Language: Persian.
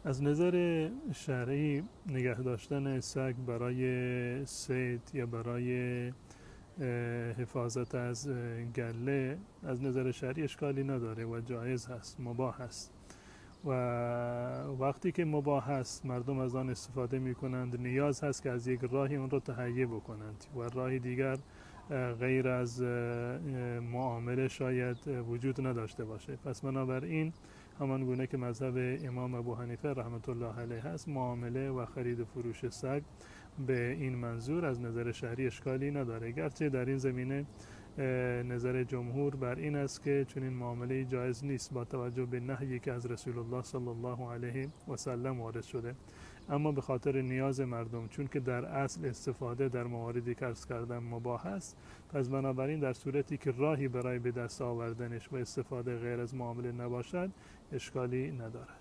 از نظر شرعی نگه داشتن سگ برای صید یا برای حفاظت از گله از نظر شرعی اشکالی نداره و جایز هست، مباح هست. و وقتی که مباح هست مردم از آن استفاده می کنند، نیاز هست که از یک راهی اون رو تهیه بکنند و راه دیگر غیر از معامله شاید وجود نداشته باشه. پس بنابراین همان گونه که مذهب امام ابو حنیفه رحمت الله علیه هست، معامله و خرید و فروش سگ به این منظور از نظر شرعی اشکالی نداره، گرچه در این زمینه نظر جمهور بر این است که چنین معامله جایز نیست با توجه به نهیی که از رسول الله صلی الله علیه و سلم وارد شده، اما به خاطر نیاز مردم، چون که در اصل استفاده در مواردی که عرض کردم مباح است، پس بنابراین در صورتی که راهی برای به دست آوردنش و استفاده غیر از معامله نباشد اشکالی ندارد.